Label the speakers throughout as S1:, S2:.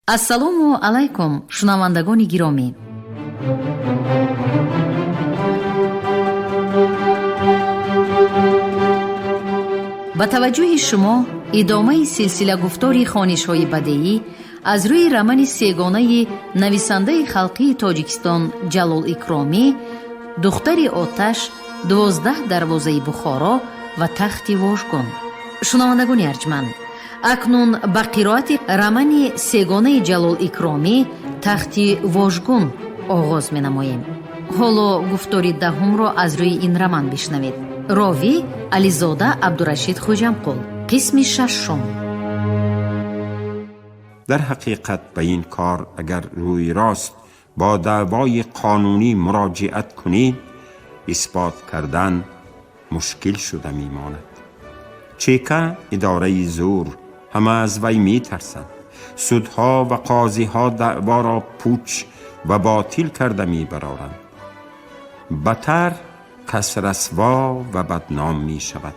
S1: Ассалому алайкум, шунавандагони гиромӣ. Ба таваҷҷӯҳи шумо идомаи силсила гуфтори хонишҳои бадеӣ аз рӯи романи сегонаи нависандаи халқии Тоҷикистон Ҷалол Икромӣ «Духтари оташ», «12 дарвозаи Бухоро» ва «Тахти вожгун». Шунавандагони арҷманд, акнун ба қироати романи сегонаи Ҷалол Икромӣ «Тахти вожгун» оғоз менамоем. Ҳоло гуфтори даҳумро аз рӯи ин роман бишнавед. Ровӣ Ализода Абдурашид Хоҷамқул. Қисми шашум.
S2: Дар ҳақиқат ба ин кор агар рӯи рост бо даъвои қонунӣ муроҷиат кунед, исбот кардан мушкил шуда мемонад. Чека идораи зӯр, ҳама аз вай метарсанд. Судҳо ва қозиҳо даъворо пуч ва ботил карда мебароранд. Батар кас расво ва бадном мешавад.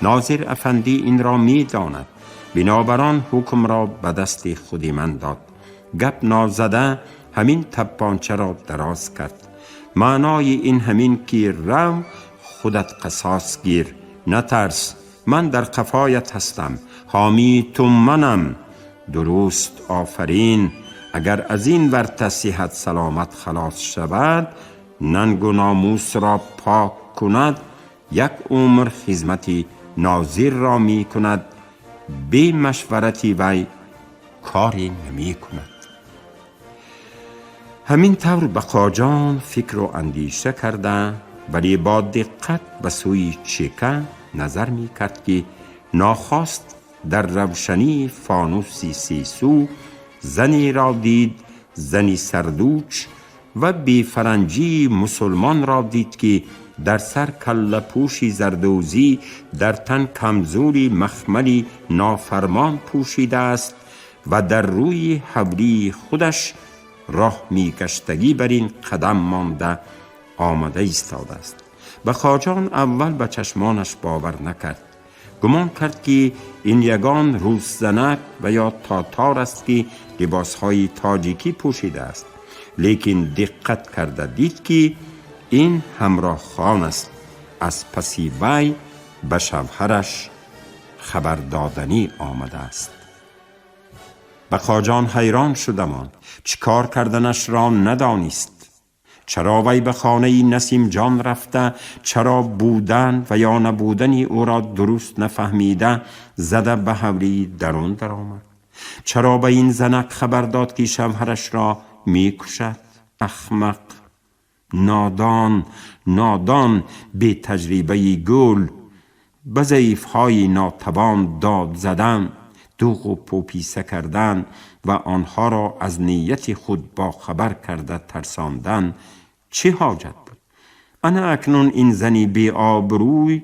S2: Нозир афандӣ инро медонад, бинобар он ҳукмро ба дасти худи ман дод. Гап нозада ҳамин таппончаро дароз кард. Маънои ин ҳамин ки рав, худат қасос гир, натарс, ман дар қафоят ҳастам, ҳомии ту манам. Дуруст, офарин. Агар аз ин варта сиҳат саломат халос шавад, нангу номусро пок кунад, як умр хизмати нозирро мекунад, бе машварати вай коре намекунад. Ҳамин тавр Бақоҷон фикру андеша карда, вале бо диққат ба сӯи чека назар мекард, ки нохост дар равшании фонуси сесӯ занеро дид, зани сардуч ва бефаранҷии мусулмонро дид, ки дар сар каллапӯши зардӯзӣ, дар тан камзули махмали нофармон пӯшидааст ва дар рӯи ҳавлии худаш роҳ мегаштагӣ бар ин қадам монда омада истодааст. Бақоҷон аввал ба чашмонаш бовар накард. Гумон кард, ки ин ягон рӯсзанак ва ё тотор аст, ки либосҳои тоҷикӣ пӯшидааст. Лекин диққат карда дид, ки ин ҳамроҳхон аст, аз паси вай ба шавҳараш хабардоданӣ омадааст. Бақоҷон ҳайрон шуда монд, чӣ кор карданашро надонист. Чаро вай ба хонаи Насимҷон рафта, чаро будан ва ё набудани ӯро дуруст нафаҳмида, зада ба ҳавлии дарун даромад? Чаро ба ин занак хабар дод, ки шавҳарашро мекушад? Ахмақ, нодон, нодон, бетаҷрибаи гул, ба заифҳои нотавон дод задан, дуғу пӯписа кардан ва онҳоро аз нияти худ бохабар карда тарсондан чӣ ҳоҷат буд? Ана акнун ин зани беобрӯй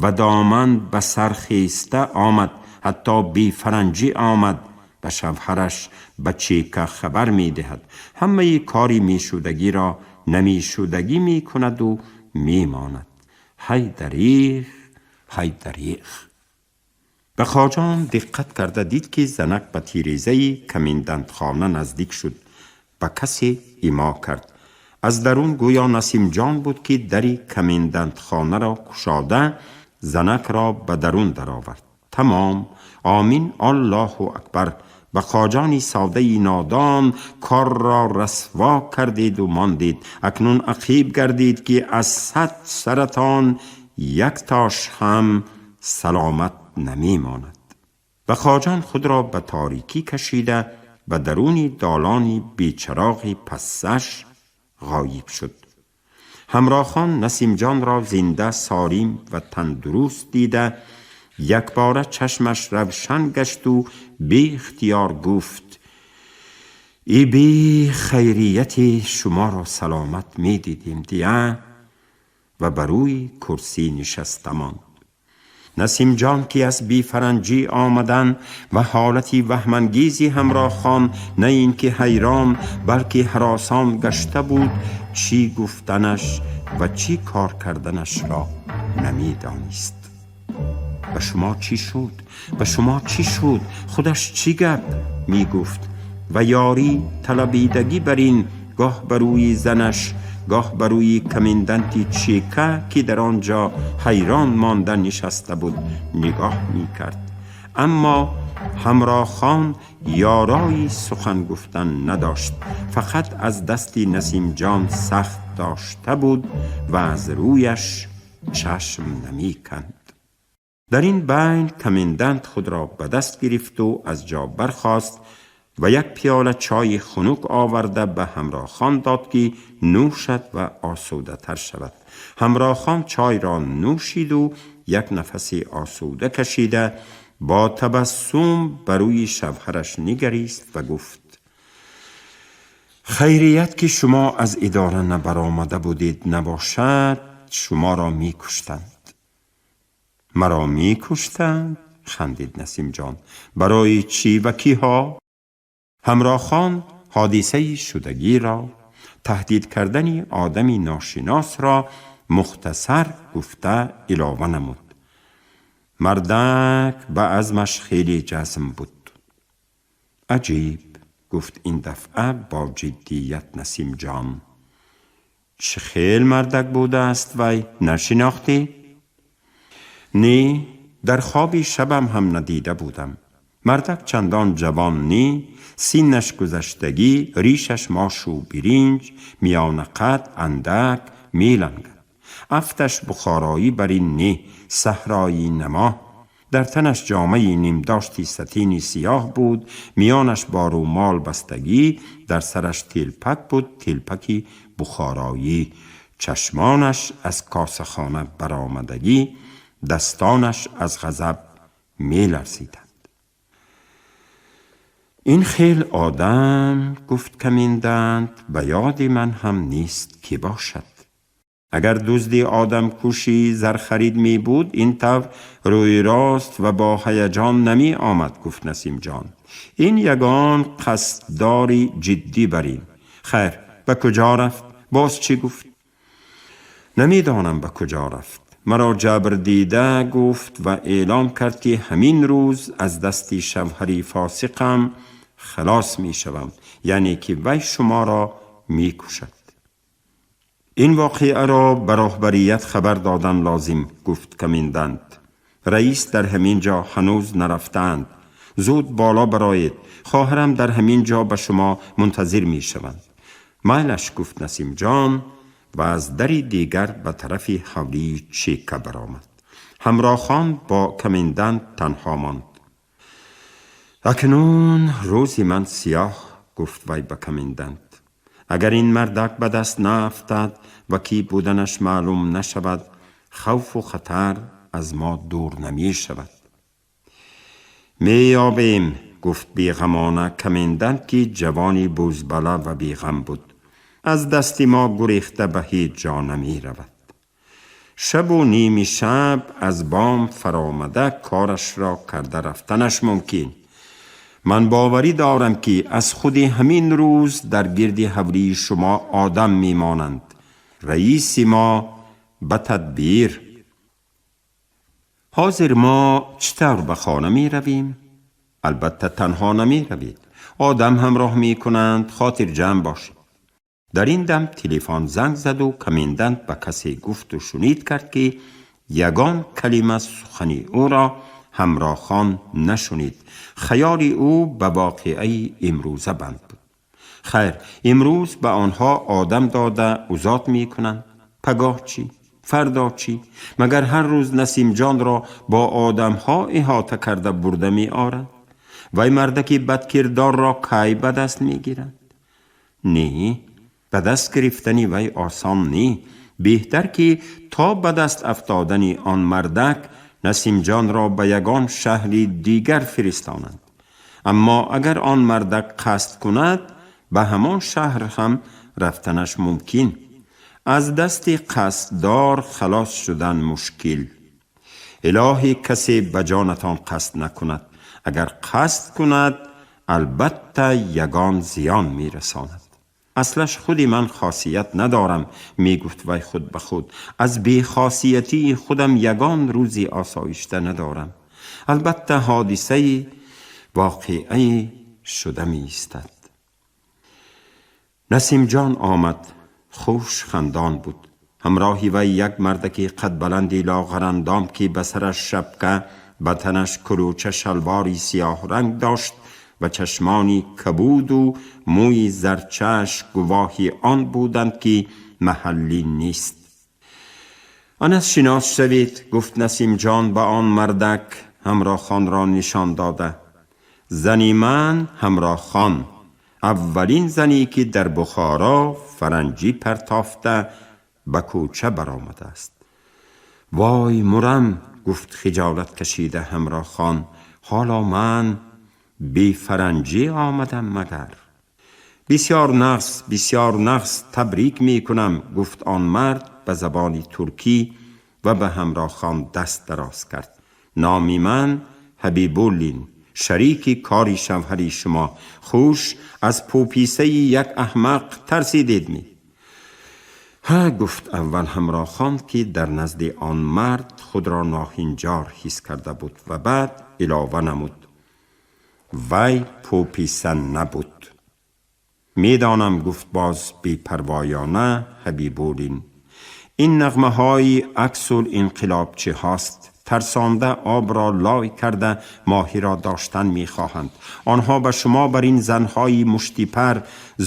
S2: ва доман ба сар хеста омад, ҳатто бефаранҷӣ омад, ба шавҳараш, ба чека хабар медиҳад, ҳамаи кори мешудагиро намешудагӣ мекунаду мемонад. Ҳай дареғ, ҳай дареғ! Бақоҷон диққат карда дид, ки занак ба тирезаи каминдантхона наздик шуд, ба касе имо кард. Аз дарун гӯё Насимҷон буд, ки дари каминдантхонаро кушода, занакро ба дарун даровард. Тамом, омин, Аллоҳу акбар! Бақоҷони содаи нодон, корро расво кардеду мондед. Акнун ақиб гардид, ки аз 100 саратон яктош ҳам саломат намемонад. Бақоҷон худро ба торикӣ кашида, ба даруни долони бечароғи пассаш ғоиб шуд. Ҳамроҳон Насимҷонро зинда, солим ва тандуруст дида, якбора чашмаш равшан гашту беихтиёр гуфт: «И бехайрияти шуморо саломат медидем дия!» Ва ба рӯи курсӣ нишаста монд. Насимҷон, ки аз бефаранҷӣ омадан ва ҳолати ваҳмангези ҳамроҳхон на ин ки ҳайрон, балки ҳаросон гашта буд, чӣ гуфтанаш ва чӣ кор карданашро намедонист. «Ба шумо чӣ шуд? Ба шумо чӣ шуд? Худаш чӣ гап?» мегуфт. و یاری طلبیدگی بر این گاه بر روی زنش گاه بر روی کمندنتی چیکه که در آنجا حیران مانده نشسته بود نگاه می کرد. اما همراه خان یارای سخن گفتن نداشت، فقط از دست نسیم جان سخت داشته بود و از رویش چشم نمی کند. در این بین کمندنت خود را به دست گرفت و از جا برخاست و یک پیاله چای خنک آورده به همراه خان داد که نوشد و آسوده تر شود. همراه خان چای را نوشید و یک نفس آسوده کشیده با تبسم بر روی شوهرش نگریست و گفت: خیریت که شما از اداره نبرآمده بودید، نباشد شما را می کشتند. مرا می کشتند؟ خندید نسیم جان. برای چی و کیها؟ همراه خان حادثه شدگی را، تهدید کردن آدمی ناشناس را مختصر گفته علاوه نمود: مردک به عزمش خیلی جزم بود. عجیب، گفت این دفعه با جدیت نسیم جان. چه خیل مردک بوده است وی؟ نشناختی؟ نه، در خواب شبم هم ندیده بودم. مردک چندان جوان نی، سینش گذشتگی، ریشش ماش و برنج، میان قد اندک میلنگد. افتش بخارایی بر این نی، صحرایی نما. در تنش جامه نیم داشتی ستینی سیاه بود، میانش با رومال بستگی، در سرش تیلپک بود، تیلپکی بخارایی. چشمانش از کاسه خانه برآمدگی، دستانش از غضب میلرزیدند. این خیل آدم، گفت کمندنت، به یاد من هم نیست که باشد. اگر دزدی آدم کشی زرخرید می بود این طور روی راست و با هیجان نمی آمد، گفت نسیم جان. این یگان قصدداری جدی برین. خیر، به کجا رفت؟ باز چی گفت؟ نمیدانم به کجا رفت. مرا جبر دیده گفت و اعلام کرد که همین روز از دست شوهری فاسقم خلاص می شوم، یعنی که وی شما را می کشد. این واقعه را به راهبریت خبر دادن لازم، گفت کمندنت. رئیس در همین جا هنوز نرفتند. زود بالا برایید. خواهرم در همین جا به شما منتظر می شوند. مایلش، گفت نسیم جان و از دری دیگر به طرف حولی چیکه برآمد. همراه خان با کمندنت تنها ماند. اکنون روزی من سیاه، گفت وی به کمندنت. اگر این مردک به دست نیفتد و کی بودنش معلوم نشود، خوف و خطر از ما دور نمی شود. می یابیم، گفت بیغمانه کمندنت که جوانی بوزبله و بیغم بود. از دست ما گریخته به هیچ جا نمی رود. شب و نیم شب از بام فرامده کارش را کرده رفتنش ممکن. من باوری دارم که از خود همین روز در گرد حولی شما آدم می مانند. رئیس ما به تدبیر. حاضر ما چطور به خانه می رویم؟ البته تنها نمی روید. آدم همراه می کنند، خاطر جمع باشید. در این دم تلفن زنگ زد و کمندنت به کسی گفت و شنید کرد که یگان کلمه سخنی او را همراه خان نشنید. خیال او به واقعه امروزه بند بود. خیر، امروز به آنها آدم داده ازاد می کنند. پگاه چی؟ فردا چی؟ مگر هر روز نسیم جان را با آدم ها احاطه کرده برده می آرند؟ وی مردکی بدکردار را کی به دست می گیرند؟ نه، به دست گرفتن وی آسان نی. بهتر که تا به دست افتادن آن مردک نسیم جان را به یگان شهر دیگر فرستانند. اما اگر آن مردک قصد کند به همان شهر هم رفتنش ممکن. از دست قصددار خلاص شدن مشکل. الهی کسی به جانتان قصد نکند. اگر قصد کند البته یگان زیان میرساند. اصلش خودی من خاصیت ندارم، می گفت وی خود به خود. از بیخاصیتی خودم یگان روزی آسایشته ندارم. البته حادثه واقعی شده می ایستد. Насимҷон омад. Хуш хандон буд. Ҳамроҳи вай як мардаки қадбаланди лоғарандом, ки ба сараш шапка, ба танаш кулӯча шалвори сиёҳранг дошт ва чашмони кабуду мӯи зарчаш гувоҳи он буданд, ки маҳаллӣ нест. Ана, шинос шавед, гуфт Насимҷон ба он мардак, Ҳамроҳхонро нишон дода. Зани ман Ҳамроҳхон, аввалин зане ки дар Бухоро фаранҷӣ партофта ба кӯча баромадааст. Вой мурам, гуфт хиҷолат кашида Ҳамроҳхон, ҳоло ман бефаранҷӣ омадам магар? Бисёр нағз, бисёр нағз, табрик мекунам, гуфт он мард ба забони туркӣ ва ба Ҳамроҳхон даст дароз кард. Номи ман Ҳабибуллин, шарики кори шавҳари шумо. Хуш, аз пӯписаи як аҳмақ тарсидед ми? Ҳа, гуфт аввал Ҳамроҳхон, ки дар назди он мард худро ноҳинҷор ҳис карда буд, ва баъд илова намуд: вай пӯписа набуд. Медонам, гуфт боз бепарвоёна Ҳабибуллин. Ин нағмаҳои аксул инқилобчиҳост. Тарсонда, обро лой карда, моҳиро доштан мехоҳанд. Онҳо ба шумо бар ин занҳои муштипар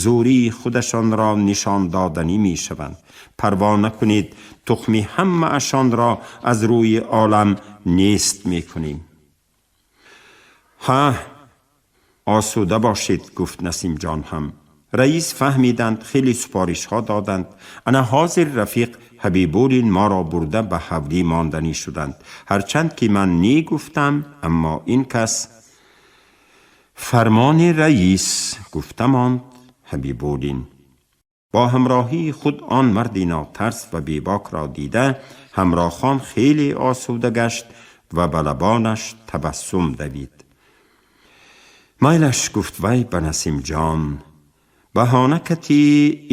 S2: зӯрии худашонро нишон доданӣ мешаванд. Парво накунед, тухми ҳамаашонро аз рӯи олам нест мекунем. Ҳа, осуда бошед, гуфт Насимҷон ҳам. Раис фаҳмиданд, хеле супоришҳо доданд. Ана ҳозир рафиқ Ҳабибуллин моро бурда ба ҳавлӣ монданӣ шуданд. Ҳарчанд ки ман не гуфтам, аммо ин кас фармони раис, гуфта монд Ҳабибуллин. Бо ҳамроҳии худ он марди нотарс ва бебокро дида, Ҳамроҳхон хеле осуда гашт ва ба лабонаш табассум давид. Майлаш, гуфт вай ба Насимҷон, баҳона кати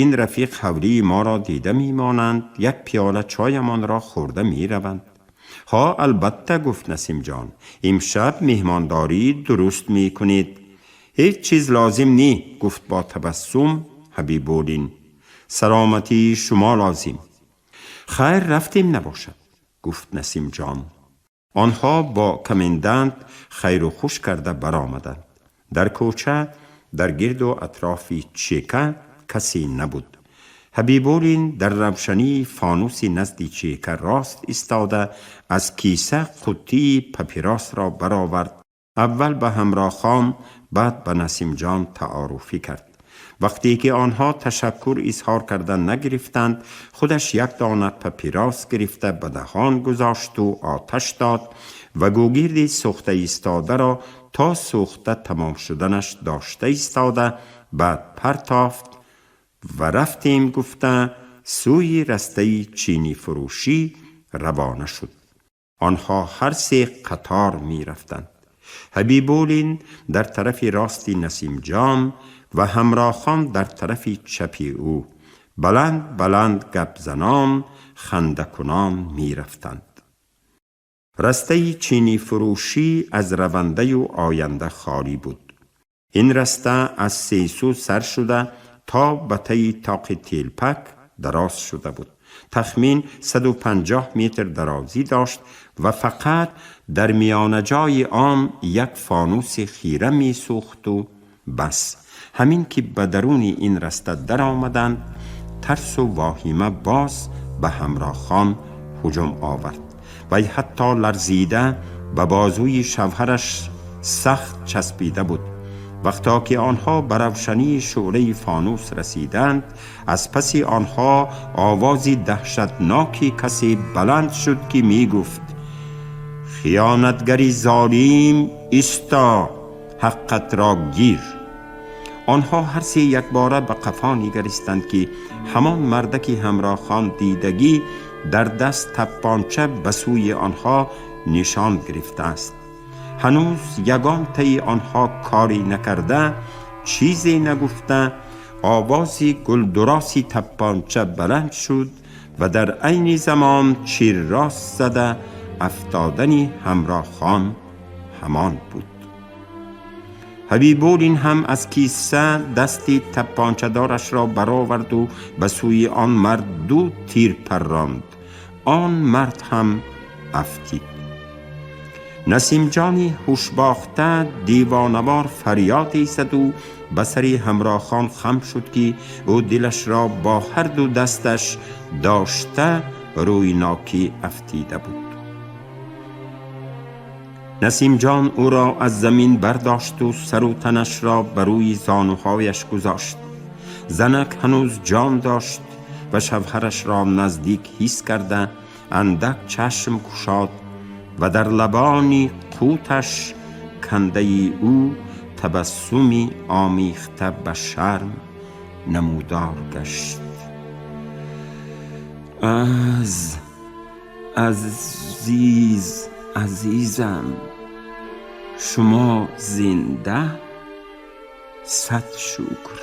S2: ин рафиқ ҳавлии моро дида мемонанд, як пиёла чоямонро хӯрда мераванд. Ҳо, албатта, гуфт Насимҷон, имшаб меҳмондорӣ дуруст мекунед. Ҳеҷ чиз лозим не, гуфт бо табассум Ҳабибуллин. Саломатии шумо лозим. Хайр, рафтем набошад, гуфт Насимҷон. Онҳо бо комендант хайру хуш карда баромаданд. Дар кӯча, дар гирду атрофи чека касе набуд. Ҳабибуллин дар равшании фонуси назди чека рост истода, аз киса қуттии папиросро баровард. Аввал ба Ҳамроҳхон, баъд ба Насимҷон таоруфӣ кард. Вақте ки онҳо ташаккур изҳор карда нагирифтанд, худаш як дона папирос гирифта ба даҳон гузошту оташ дод ва гӯгирди сӯхта истодаро то сӯхта тамом шуданаш дошта истода, баъд партофт ва рафтем гуфта сӯи растаи чинифурӯшӣ равона шуд. Онҳо ҳар се қатор мерафтанд. Ҳабибуллин дар тарафи рости Насимҷон ва Ҳамроҳхон дар тарафи чапи ӯ, баланд баланд гапзанон, хандакунон мерафтанд. Растаи чинифурӯшӣ аз равандаю оянда холӣ буд. Ин раста аз сесӯ сар шуда то ба таи тоқи телпак дароз шуда буд. Тахмин 150 метр дарозӣ дошт ва фақат дар миёнаҷои он як фонуси хира месӯхту бас. Ҳамин ки ба даруни ин раста даромаданд, тарсу воҳима боз ба Ҳамроҳхон ҳуҷум овард. Вай ҳатто ларзида ба бозуи шавҳараш сахт часпида буд. Вақто ки онҳо ба равшании шӯълаи фонус расиданд, аз паси онҳо овози даҳшатноки касе баланд шуд, ки мегуфт: «Хиёнатгари золим, исто, ҳаққатро гир!» Онҳо ҳар се якбора ба қафо нигаристанд, ки ҳамон мардаки Ҳамроҳхон дидагӣ дар даст таппонча ба сӯи онҳо нишон гирифтааст. Ҳанӯз ягон таи онҳо корӣ накарда, чизе нагуфта, овози гулдуроси таппонча баланд шуд ва дар айни замон чиррост зада афтодани Ҳамроҳхон ҳамон буд. Ҳабибуллин ҳам аз киса дасти таппончадорашро бароварду ба сӯи он мард ду тир парронд. Он мард ҳам афтид. Насимҷони ҳушбохта девонавор фарёде заду ба сари Ҳамроҳхон хам шуд, ки ӯ дилашро бо ҳар ду дасташ дошта рӯйнокӣ афтида буд. Насимҷон ӯро аз замин бардошту сару танашро ба рӯи зонуҳояш гузошт. Занак ҳанӯз ҷон дошт ва шавҳарашро наздик ҳис карда андак чашм кушод ва дар лабони қуташ кандаи ӯ табассуми омехта ба шарм намудор гашт. Аз азиз, азизам, шумо зинда? Сад шукр.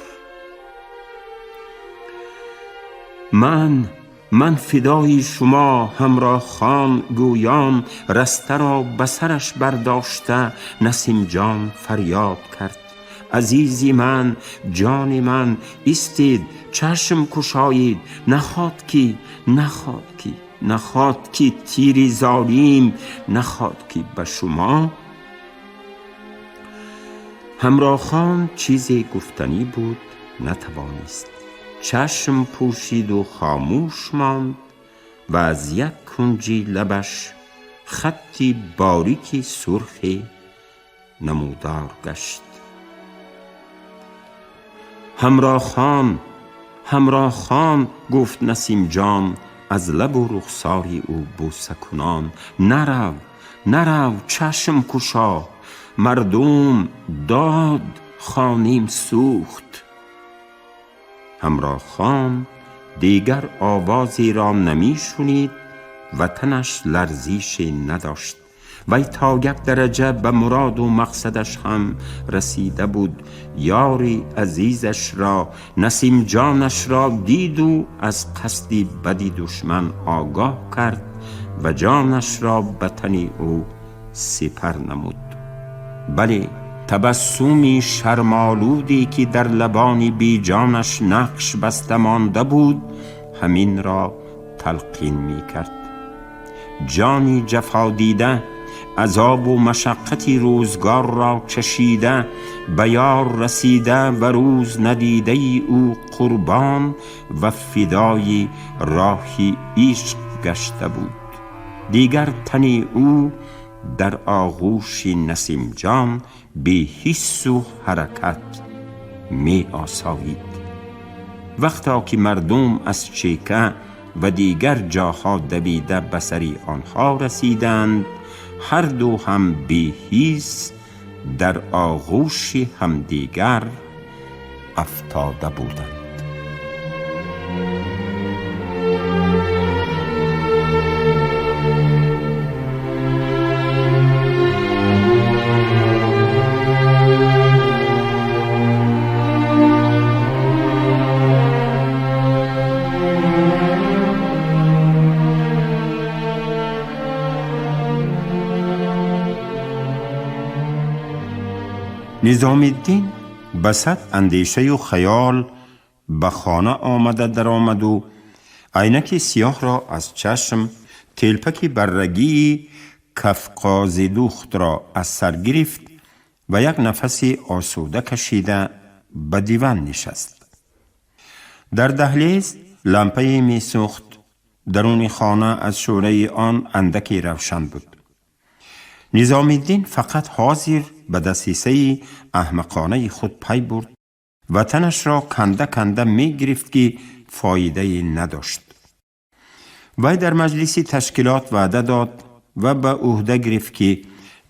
S2: Ман фидои шумо. Ҳамроҳхон гӯён растаро ба сараш бардошта Насимҷон фарёд кард: азизи ман, ҷони ман, истед, чашм кушоед, наход ки, наход ки, наход ки тири золим, наход ки ба шумо. Ҳамроҳхон чизе гуфтанӣ буд, натавонист. Чашм пӯшиду хомӯш монд ва аз як кунҷи лабаш хатти борики сурхе намудор гашт. Ҳамроҳхон, Ҳамроҳхон, гуфт Насимҷон аз лабу рухсори ӯ бӯсакунон, нарав, нарав, чашм кушо, мардум дод хоним сӯхт. Ҳамроҳхон дигар овозеро намешунид ва танаш ларзише надошт. Вай то як дараҷа ба муроду мақсадаш ҳам расида буд. Ёри азизашро, Насимҷонашро диду аз қасди бади душман огоҳ кард ва ҷонашро ба тани ӯ сипар намуд. Бале, табассуми шармолуде ки дар лабони беҷонаш нақш баста монда буд, ҳаминро талқин мекард. Ҷони ҷафодида, азобу машаққати рӯзгорро чашида, ба ёр расида ва рӯз надидаи ӯ қурбон ва фидои роҳи ишқ гашта буд. Дигар тани ӯ дар оғӯши Насимҷон беҳиссу ҳаракат меосоид. Вақто ки мардум аз чека ва дигар ҷоҳо давида ба сари онҳо расиданд, ҳар ду ҳам беҳис дар оғӯши ҳамдигар афтода буданд. Низомиддин ба сад андешаю хаёл ба хона омада даромаду айнаки сиёҳро аз чашм, телпаки баррагии кафқозидухтро аз сар гирифт ва як нафаси осуда кашида ба диван нишаст. Дар даҳлез лампае месӯхт. Даруни хона аз шӯраи он андаке равшан буд. Низомиддин фақат ҳозир ба дасисаи аҳмақонаи худ пай бурд ва танашро канда канда мегирифт, ки фоидае надошт. Вай дар маҷлиси ташкилот ваъда дод ва ба ӯҳда гирифт, ки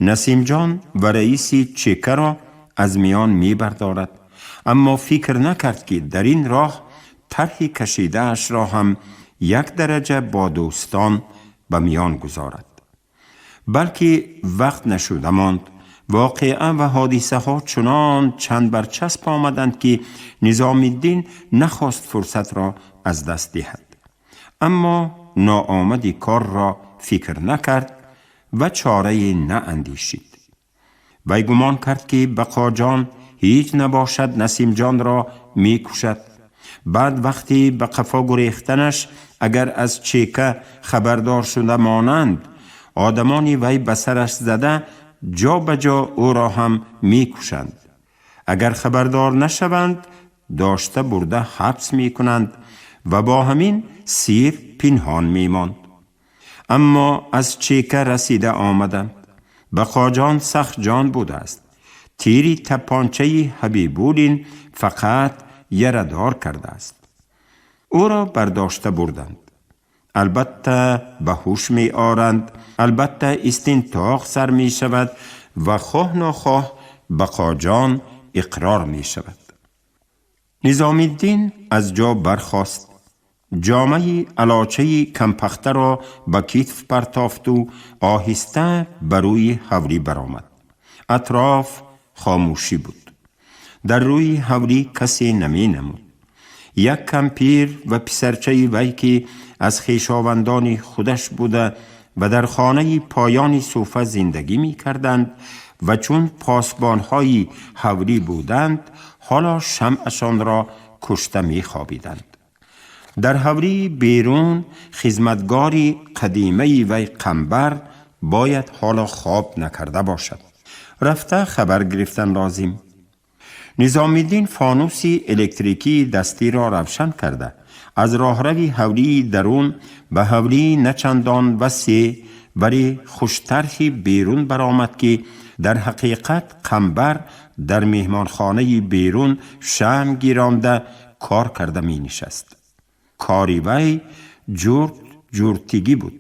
S2: Насимҷон ва раиси чекаро аз миён мебардорад, аммо фикр накард, ки дар ин роҳ тарҳи кашидаашро ҳам як дараҷа бо дӯстон ба миён гузорад. Балки вақт нашуда монд. Воқеа ва ҳодисаҳо чунон чанд барчасп омаданд, ки Низомиддин нахост фурсатро аз даст диҳад, аммо ноомади корро фикр накард ва чорае наандешид. Вай гумон кард, ки Бақоҷон ҳеҷ набошад Насимҷонро мекушад. Баъд вақти ба қафо гурехтанаш агар аз чека хабардор шуда монанд, одамони вай ба сараш зада ҷо ба ҷо ӯро ҳам мекушанд. Агар хабардор нашаванд, дошта бурда ҳабс мекунанд ва бо ҳамин сир пинҳон мемонд. Аммо аз чека расида омаданд. Бақоҷон сахтҷон будааст. Тири тапончаи Ҳабибуллин фақат ярадор кардааст. Ӯро бардошта бурданд. Албатта ба ҳуш меоранд, албатта истинтоқ сар мешавад ва хоҳ нохоҳ Бақоҷон иқрор мешавад. Низомиддин аз ҷо бархост. Ҷомаи алочаи кампахтаро ба китф партофту оҳиста ба рӯи ҳавлӣ баромад. Атроф хомӯшӣ буд. Дар рӯи ҳавлӣ касе наменамуд. Як кампир ва писарчаи вай, ки аз хешовандони худаш буда ва дар хонаи поёни суфа зиндагӣ мекарданд ва чун посбонҳои ҳавлӣ буданд, ҳоло шамъашонро кушта мехобиданд. Дар ҳавлии берун хизматгори қадимаи вай Қамбар бояд ҳоло хоб накарда бошад. Рафта хабар гирифтан лозим. Низомиддин фонуси электрикии дастиро равшан карда аз роҳрави ҳавлии дарун ба ҳавлии начандон васеъ, вале хуштарҳи берун баромад, ки дар ҳақиқат Қамбар дар меҳмонхонаи берун шамъ гиронда кор карда менишаст. Кори вай ҷурт ҷуртигӣ буд.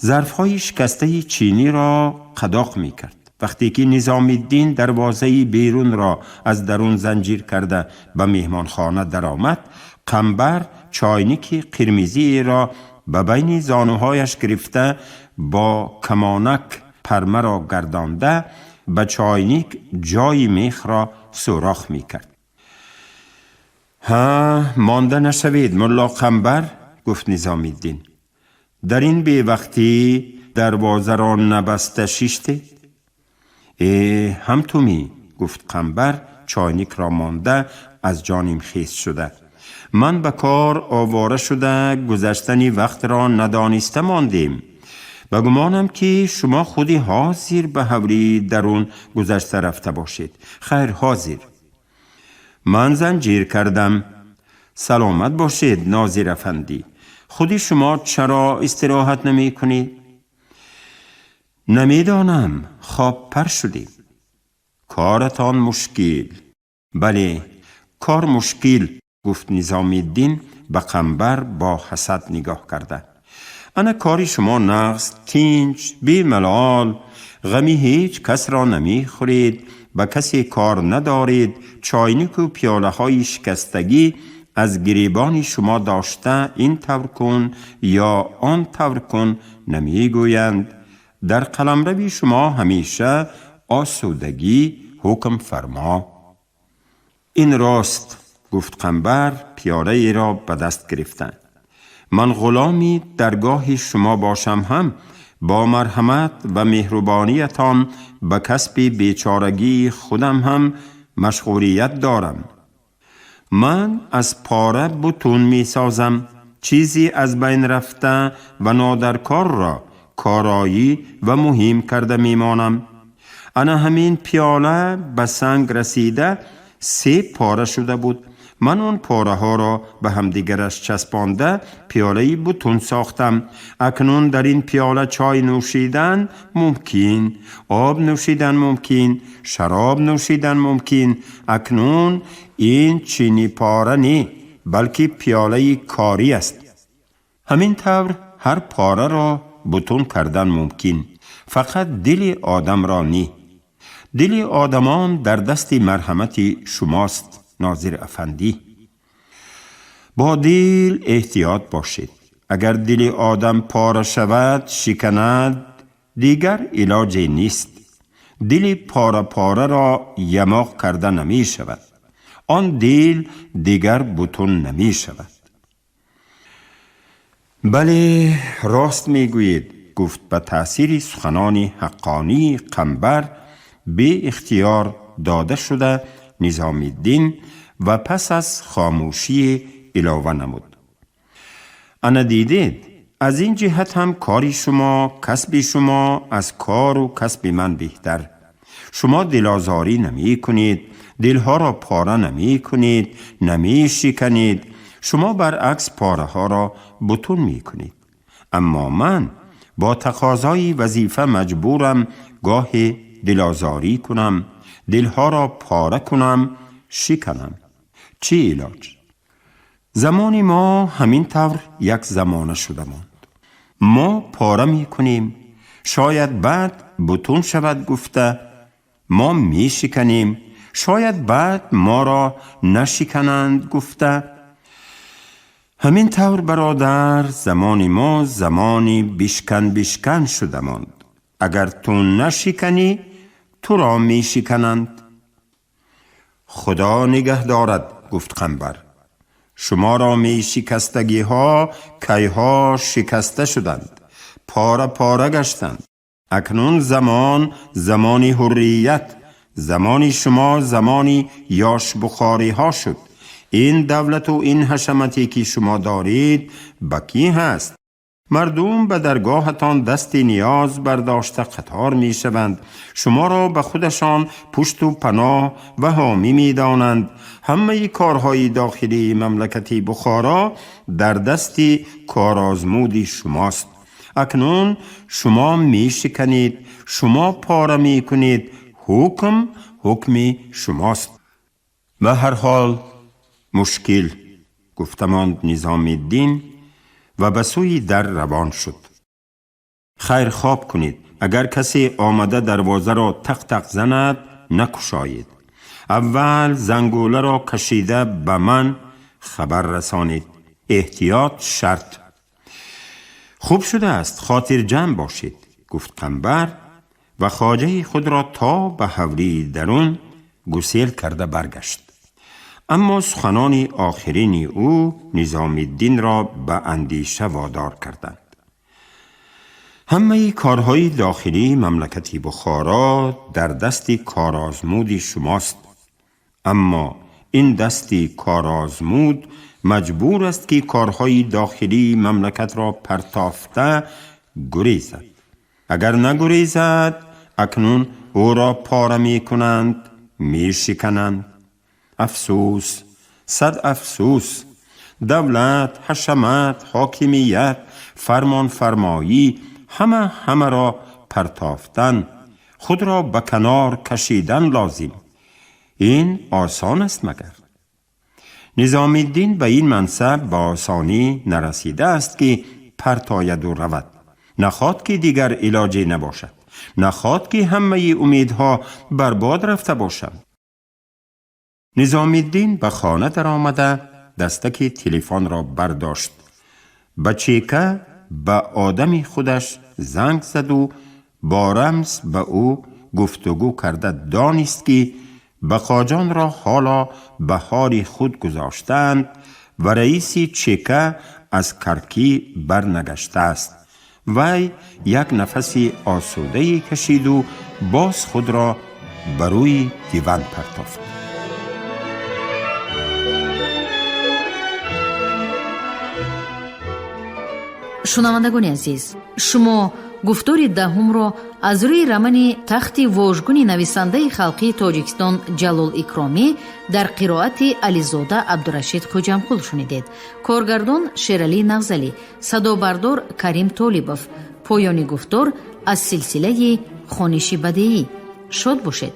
S2: Зарфҳои шикастаи чиниро қадоқ мекард. Вақте ки Низомиддин дарвозаи берунро аз дарун занҷир карда ба меҳмонхона даромад, Қамбар чойники қирмизиеро ба байни зонуҳояш гирифта, бо камонак пармаро гардонда, ба чойник ҷои мехро сӯрох мекард. Ҳа, монда нашавед, мулло Қамбар, гуфт Низомиддин. Дар ин бевақтӣ дарвозаро набаста шиштед? Э, ҳам ту мӣ? Гуфт Қамбар, чойникро монда аз ҷоним хез шуда. Ман ба кор овора шуда гузаштани вақтро надониста мондем. Ба гумонам, ки шумо худи ҳозир ба ҳавлии дарун гузашта рафта бошед. Хайр, ҳозир ман занҷир кардам. Саломат бошед, нозир афандӣ. Худи шумо чаро истироҳат намекунед? Намедонам, хоб пар шудем. Коратон мушкил. Бале, кор мушкил, гуфт Низомиддин ба Қамбар бо ҳасад нигоҳ карда. Ана кори шумо нағз, тинҷ, бемалол, ғами ҳеҷ касро намехӯред, ба касе кор надоред. Чойнику пиёлаҳои шикастагӣ аз гиребони шумо дошта ин тавр кун ё он тавр кун намегӯянд. Дар қаламрави шумо ҳамеша осудагӣ ҳукм фармо. Ин рост, гуфт Қамбар, пиёлаеро ба даст гирифта. Ман ғуломи даргоҳи шумо бошам ҳам, бо марҳамат ва меҳрубониятон ба касби бечорагии худам ҳам машғулият дорам. Ман аз пора бутун месозам, чизе аз байн рафта ва нодаркорро короӣ ва муҳим карда мемонам. Ана ҳамин пиёла ба санг расида се пора шуда буд. Ман он пораҳоро ба ҳамдигараш часпонда пиёлаи бутун сохтам. Акнун дар ин пиёла чой нӯшидан мумкин, об нӯшидан мумкин, шароб нӯшидан мумкин. Акнун ин чини пора не, балки пиёлаи корӣ аст. Ҳамин тавр ҳар пораро бутун кардан мумкин, фақат дили одамро не. Дили одамон дар дасти марҳамати шумост, нозир афандӣ. Бо дил эҳтиёт бошед. Агар дили одам пора шавад, шиканад, дигар илоҷе нест. Дили пора-пораро ямоқ карда намешавад. Он дил дигар бутун намешавад. Бале, рост мегӯед, گفت به تأثیر سخنان حقانی قنبر بی اختیار داده شده نظام الدین و پس از خاموشی علاوه نمود. انا دیدید از این جهت هم کاری شما، کسب شما از کار و کسب من بهتر. شما دلازاری نمی کنید، دلها را پاره نمی کنید، نمی شکنید. شما برعکس پاره ها را بتون می کنید. اما من با تقاضای وظیفه مجبورم گاه دلازاری کنم، دلها را پاره کنم، شکنم. چی علاج؟ زمان ما همین طور یک زمانه شده ماند. ما پاره می کنیم، شاید بعد بتون شود گفته. ما می شکنیم، شاید بعد ما را نشکنند گفته. همین طور برادر، زمان ما زمانی بشکن بشکن شده ماند. اگر تو نشکنی تو را می شکنند. خدا نگه دارد، گفت قنبر. شما را می شکستگی ها کیها شکسته شدند، پاره پاره گشتند. اکنون زمان زمانی حریت، زمانی شما زمانی یاش بخاری ها شد. این دولت و این حشمتی که شما دارید بکی هست. مردم به درگاهتان دست نیاز برداشته قطار می شوند. شما را به خودشان پشت و پناه و حامی می دانند. همه کارهای داخلی مملکت بخارا در دست کارآزمود شماست. اکنون شما می شکنید، شما پاره می کنید. حکم حکم شماست. به هر حال مشکل، گفتماند نظام الدین و به سوی در روان شد. خیر خواب کنید، اگر کسی آمده دروازه را تق تق زند نکشایید. اول زنگوله را کشیده به من خبر رسانید. احتیاط شرط. خوب شده است، خاطر جمع باشید، گفت قنبر و خواجه خود را تا به حولی درون گسیل کرده برگشت. اما سخنان آخرین او نظام الدین را به اندیشه وادار کردند. همه کارهای داخلی مملکت بخارا در دست کارآزمود شماست. اما این دست کارآزمود مجبور است که کارهای داخلی مملکت را پرتافته گریزد. اگر نگریزد اکنون او را پاره می کنند، می شکنند. افسوس، صد افسوس. دولت، حشمت، حاکمیت، فرمان فرمایی، همه را پرتافتن، خود را به کنار کشیدن لازم. این آسان است مگر؟ نظام الدین به این منصب با آسانی نرسیده است که پرتاید و رود. نخواد که دیگر علاجی نباشد، نخواد که همه امیدها برباد رفته باشند. نظام الدین به خانه در آمده دستک تلفن را برداشت. به چیکه به آدم خودش زنگ زد و با رمز به او گفتگو کرده دانست که بقاجان را حالا به حال خود گذاشتند و رئیس چیکه از کرکی برنگشته است. وی یک نفس آسوده کشید و باز خود را بر روی دیوان پرتافت.
S1: Шунавандагони азиз, шумо гуфтори даҳумро аз рӯи романи Тахти вожгуни нависандаи халқии Тоҷикистон Ҷалол Икромӣ дар қироати Ализода Абдурашид Хуҷамқул шунидед. Коргардон Шералӣ Нағзалӣ, садобардор Карим Толибов. Поёни гуфтор аз силсилаи хониши бадеӣ. Шод бошед.